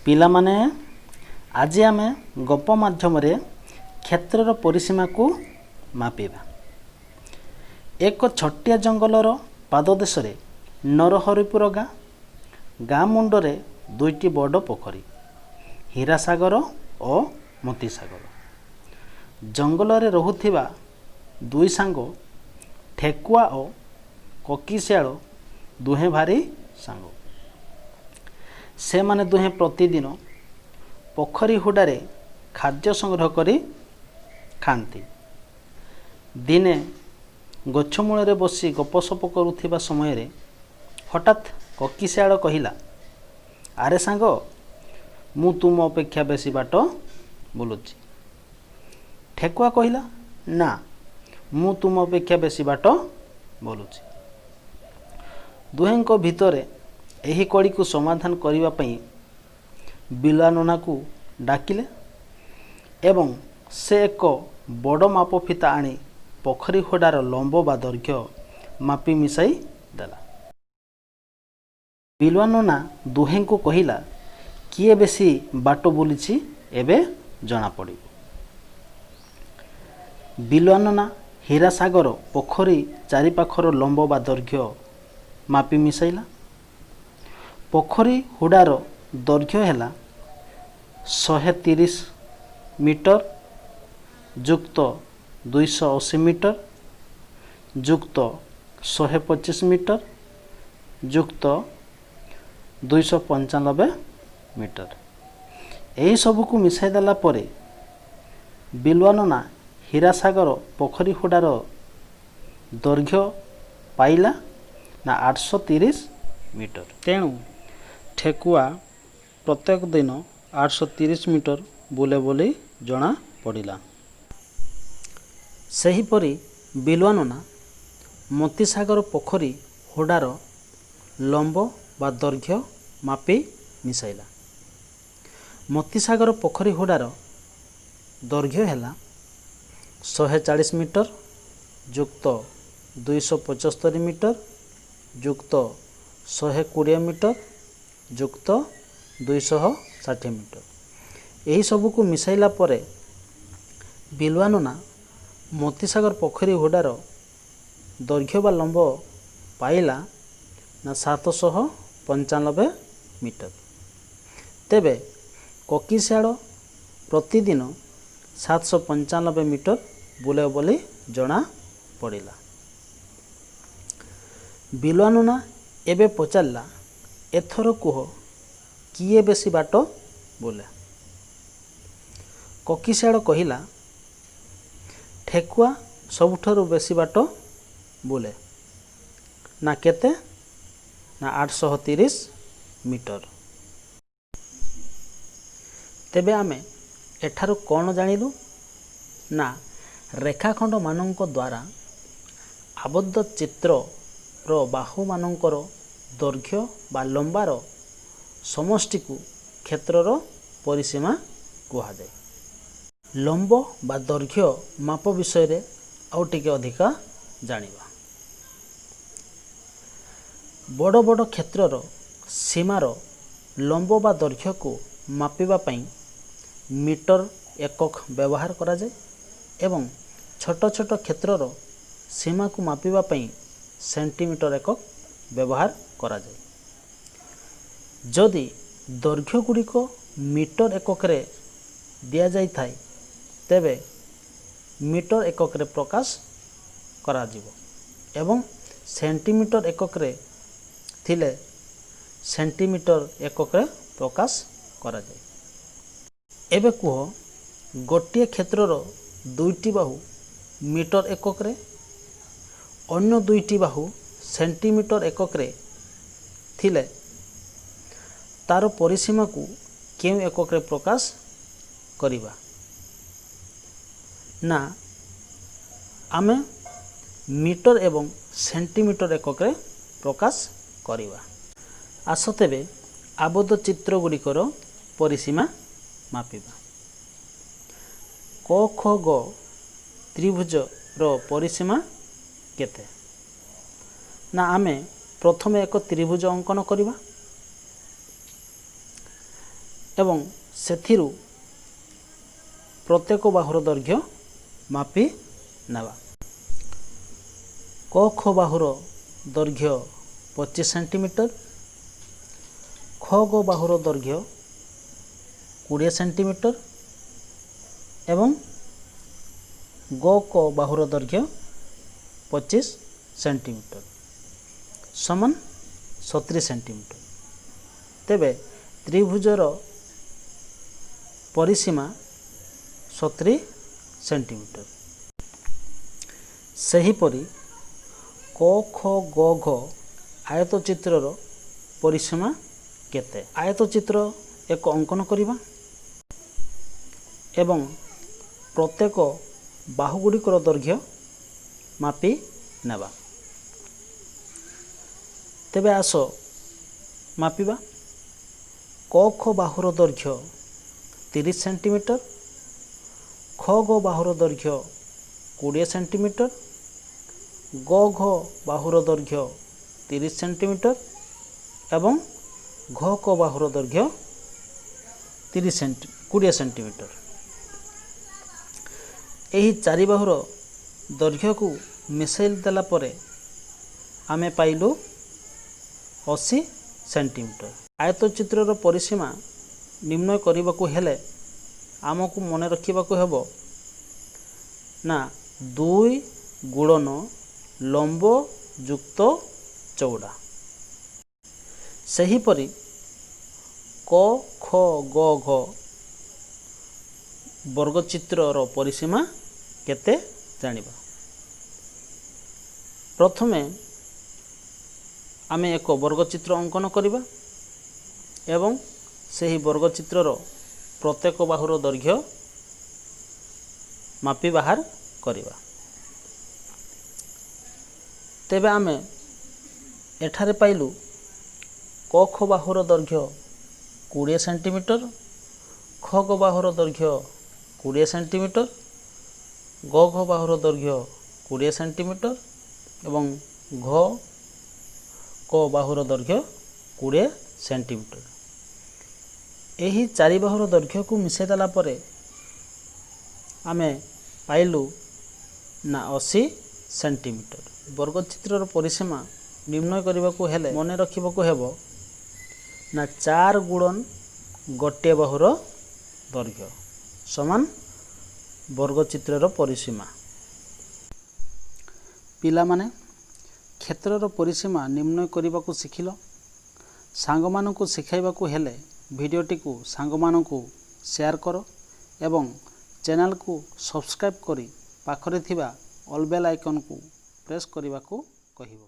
ପିଲାମାନେ, ଆଜି ଆମେ ଗପ ମାଧ୍ୟମରେ କ୍ଷେତ୍ରର ପରିସୀମାକୁ ମାପିବା। ଏକ ଛୋଟିଆ ଜଙ୍ଗଲର ପାଦଦେଶରେ ନରହରିପୁର ଗାଁ। ଗାଁ ମୁଣ୍ଡରେ ଦୁଇଟି ବଡ଼ ପୋଖରୀ, ହୀରାସାଗର ଓ ମୋତିସାଗର। ଜଙ୍ଗଲରେ ରହୁଥିବା ଦୁଇ ସାଙ୍ଗ ଠେକୁଆ ଓ କୋକିଶିଆଳ ଦୁହେଁ ଭାରି ସାଙ୍ଗ। ସେମାନେ ଦୁହେଁ ପ୍ରତିଦିନ ପୋଖରୀ ହୁଡ଼ାରେ ଖାଦ୍ୟ ସଂଗ୍ରହ କରି ଖାଆନ୍ତି। ଦିନେ ଗଛ ମୂଳରେ ବସି ଗପସପ କରୁଥିବା ସମୟରେ ହଠାତ୍ କୋକିଶିଆଳ କହିଲା, ଆରେ ସାଙ୍ଗ, ମୁଁ ତୁମ ଅପେକ୍ଷା ବେଶୀ ବାଟ ବୁଲୁଛି। ଠେକୁଆ କହିଲା, ନା, ମୁଁ ତୁମ ଅପେକ୍ଷା ବେଶୀ ବାଟ ବୁଲୁଛି। ଦୁହେଁଙ୍କ ଭିତରେ ଏହି କଳିକୁ ସମାଧାନ କରିବା ପାଇଁ ବିଲୁଆ ନନାକୁ ଡାକିଲେ ଏବଂ ସେ ଏକ ବଡ଼ ମାପ ଫିତା ଆଣି ପୋଖରୀ ହୁଡ଼ାର ଲମ୍ବ ବା ଦୈର୍ଘ୍ୟ ମାପି ମିଶାଇ ଦେଲା। ବିଲୁଆ ନନା ଦୁହେଁଙ୍କୁ କହିଲା, କିଏ ବେଶୀ ବାଟ ବୁଲିଛି ଏବେ ଜଣାପଡ଼ିବ। ବିଲୁଆ ନନା ହୀରାସାଗର ପୋଖରୀ ଚାରିପାଖର ଲମ୍ବ ବା ଦୈର୍ଘ୍ୟ ମାପି ମିଶାଇଲା। ପୋଖରୀ ହୁଡ଼ାର ଦୈର୍ଘ୍ୟ ହେଲା 130 ମିଟର ଯୁକ୍ତ 280 ମିଟର ଯୁକ୍ତ 125 ମିଟର ଯୁକ୍ତ 295 ମିଟର। ଏହିସବୁକୁ ମିଶାଇ ଦେଲା ପରେ ବିଲୁଆ ନନା ହୀରାସାଗର ପୋଖରୀ ହୁଡ଼ାର ଦୈର୍ଘ୍ୟ ପାଇଲା ନା 830 ମିଟର। ତେଣୁ ଠେକୁଆ ପ୍ରତ୍ୟେକ ଦିନ 830 ମିଟର ବୁଲେ ବୋଲି ଜଣା ପଡ଼ିଲା। ସେହିପରି ବିଲୁଆ ନନା ମୋତିସାଗର ପୋଖରୀ ହୁଡ଼ାର ଲମ୍ବ ବା ଦୈର୍ଘ୍ୟ ମାପି ମିଶାଇଲା। ମୋତିସାଗର ପୋଖରୀ ହୁଡ଼ାର ଦୈର୍ଘ୍ୟ ହେଲା 140 ମିଟର ଯୁକ୍ତ 275 ମିଟର ଯୁକ୍ତ 120 ମିଟର ଯୁକ୍ତ 260 ମିଟର। ଏହିସବୁକୁ ମିଶାଇଲା ପରେ ବିଲୁଆ ନନା ମୋତିସାଗର ପୋଖରୀ ହୁଡ଼ାର ଦୈର୍ଘ୍ୟ ବା ଲମ୍ବ ପାଇଲା ନା 795 ମିଟର। ତେବେ କୋକିଶିଆଳ ପ୍ରତିଦିନ 795 ମିଟର ବୁଲେ ବୋଲି ଜଣା ପଡ଼ିଲା। ବିଲୁଆ ନନା ଏବେ ପଚାରିଲା, ଏଥର କୁହ କିଏ ବେଶୀ ବାଟ ବୁଲେ? କୋକିଶିଆଳ କହିଲା, ଠେକୁଆ ସବୁଠାରୁ ବେଶୀ ବାଟ ବୁଲେ। ନା କେତେ? ନା 830 ମିଟର। ତେବେ ଆମେ ଏଠାରୁ କ'ଣ ଜାଣିଲୁ? ନା ରେଖାଖଣ୍ଡମାନଙ୍କ ଦ୍ୱାରା ଆବଦ୍ଧ ଚିତ୍ରର ବାହୁମାନଙ୍କର ଦୈର୍ଘ୍ୟ ବା ଲମ୍ବାର ସମଷ୍ଟିକୁ କ୍ଷେତ୍ରର ପରିସୀମା କୁହାଯାଏ। ଲମ୍ବ ବା ଦୈର୍ଘ୍ୟ ମାପ ବିଷୟରେ ଆଉ ଟିକେ ଅଧିକା ଜାଣିବା। ବଡ଼ ବଡ଼ କ୍ଷେତ୍ରର ସୀମାର ଲମ୍ବ ବା ଦୈର୍ଘ୍ୟକୁ ମାପିବା ପାଇଁ ମିଟର ଏକକ ବ୍ୟବହାର କରାଯାଏ ଏବଂ ଛୋଟ ଛୋଟ କ୍ଷେତ୍ରର ସୀମାକୁ ମାପିବା ପାଇଁ ସେଣ୍ଟିମିଟର ଏକକ ବ୍ୟବହାର କରାଯାଏ। ଯଦି ଦୈର୍ଘ୍ୟ ଗୁଡ଼ିକ ମିଟର ଏକକରେ ଦିଆଯାଇଥାଏ, ତେବେ ମିଟର ଏକକରେ ପ୍ରକାଶ କରାଯିବ ଏବଂ ସେଣ୍ଟିମିଟର ଏକକରେ ଥିଲେ ସେଣ୍ଟିମିଟର ଏକକରେ ପ୍ରକାଶ କରାଯାଏ। ଏବେ କୁହ, ଗୋଟିଏ କ୍ଷେତ୍ରର ଦୁଇଟି ବାହୁ ମିଟର ଏକକରେ, ଅନ୍ୟ ଦୁଇଟି ବାହୁ ସେଣ୍ଟିମିଟର ଏକକରେ ଥିଲେ ତାର ପରିସୀମାକୁ କେଉଁ ଏକକରେ ପ୍ରକାଶ କରିବା? ନା ଆମେ ମିଟର ଏବଂ ସେଣ୍ଟିମିଟର ଏକକରେ ପ୍ରକାଶ କରିବା। ଆସ ତେବେ ଆବଦ୍ଧ ଚିତ୍ର ଗୁଡ଼ିକର ପରିସୀମା ମାପିବା। କ ଖ ଗ ତ୍ରିଭୁଜର ପରିସୀମା କେତେ? ନା ଆମେ ପ୍ରଥମେ ଏକ ତ୍ରିଭୁଜ ଅଙ୍କନ କରିବା। ଏବଂ ସେଥିରୁ ପ୍ରତ୍ୟେକ ବାହୁର ଦୈର୍ଘ୍ୟ ମାପି ନେବା। କ ଖ ବାହୁର ଦୈର୍ଘ୍ୟ 25 ସେଣ୍ଟିମିଟର, ଖ ଗ ବାହୁର ଦୈର୍ଘ୍ୟ 20 ସେଣ୍ଟିମିଟର ଏବଂ ଗ କ ବାହୁର ଦୈର୍ଘ୍ୟ 25 ସେଣ୍ଟିମିଟର ସମାନ 70 ସେଣ୍ଟିମିଟର। ତେବେ ତ୍ରିଭୁଜର ପରିସୀମା 70 ସେଣ୍ଟିମିଟର। ସେହିପରି କ ଖ ଗ ଘ ଆୟତଚିତ୍ରର ପରିସୀମା କେତେ? ଆୟତଚିତ୍ର ଏକ ଅଙ୍କନ କରିବା ଏବଂ ପ୍ରତ୍ୟେକ ବାହୁଗୁଡ଼ିକର ଦୈର୍ଘ୍ୟ ମାପି ନେବା। ତେବେ ଆସ ମାପିବା। କ ଖ ବାହୁର ଦୈର୍ଘ୍ୟ 30 ସେଣ୍ଟିମିଟର, ଖ ଗ ବାହୁର ଦୈର୍ଘ୍ୟ 20 ସେଣ୍ଟିମିଟର, ଗ ଘ ବାହୁର ଦୈର୍ଘ୍ୟ 30 ସେଣ୍ଟିମିଟର ଏବଂ ଘ କ ବାହୁର ଦୈର୍ଘ୍ୟ 20 ସେଣ୍ଟିମିଟର। ଏହି ଚାରି ବାହୁର ଦୈର୍ଘ୍ୟକୁ ମିଶାଇ ଦେଲା ପରେ ଆମେ ପାଇଲୁ 80 ସେଣ୍ଟିମିଟର। ଆୟତଚିତ୍ରର ପରିସୀମା ନିର୍ଣ୍ଣୟ କରିବାକୁ ହେଲେ ଆମକୁ ମନେ ରଖିବାକୁ ହେବ ନା 2 ଗୁଣନ ଲମ୍ବ ଯୁକ୍ତ ଚଉଡ଼ା। ସେହିପରି କ ଖ ଗ ଘ ବର୍ଗଚିତ୍ରର ପରିସୀମା କେତେ ଜାଣିବା। ପ୍ରଥମେ ଆମେ ଏକ ବର୍ଗଚିତ୍ର ଅଙ୍କନ କରିବା ଏବଂ ସେହି ବର୍ଗଚିତ୍ରର ପ୍ରତ୍ୟେକ ବାହୁର ଦୈର୍ଘ୍ୟ ମାପି ବାହାର କରିବା। ତେବେ ଆମେ ଏଠାରେ ପାଇଲୁ କ ଖ ବାହୁର ଦୈର୍ଘ୍ୟ 20 ସେଣ୍ଟିମିଟର, ଖ ଗ ବାହୁର ଦୈର୍ଘ୍ୟ 20 ସେଣ୍ଟିମିଟର, ଗ ଘ ବାହୁର ଦୈର୍ଘ୍ୟ 20 ସେଣ୍ଟିମିଟର ଏବଂ ଘ କ ବାହୁର ଦୈର୍ଘ୍ୟ 20 ସେଣ୍ଟିମିଟର। ଏହି ଚାରି ବାହୁର ଦୈର୍ଘ୍ୟକୁ ମିଶାଇ ଦେଲା ପରେ ଆମେ ପାଇଲୁ ନା 80 ସେଣ୍ଟିମିଟର। ବର୍ଗଚିତ୍ରର ପରିସୀମା ନିର୍ଣ୍ଣୟ କରିବାକୁ ହେଲେ ମନେ ରଖିବାକୁ ହେବ ନା 4 ଗୁଣନ ଗୋଟିଏ ବାହୁର ଦୈର୍ଘ୍ୟ ସମାନ ବର୍ଗଚିତ୍ରର ପରିସୀମା। ପିଲାମାନେ, କ୍ଷେତ୍ରର ପରିସୀମା ନିର୍ଣ୍ଣୟ କରିବାକୁ ଶିଖିଲ। ସାଙ୍ଗମାନଙ୍କୁ ଶିଖାଇବାକୁ ହେଲେ ଭିଡ଼ିଓଟିକୁ ସାଙ୍ଗମାନଙ୍କୁ ସେୟାର କର ଏବଂ ଚ୍ୟାନେଲକୁ ସବସ୍କ୍ରାଇବ୍ କରି ପାଖରେ ଥିବା ଅଲ୍ ବେଲ୍ ଆଇକନ୍କୁ ପ୍ରେସ୍ କରିବାକୁ କହିବ।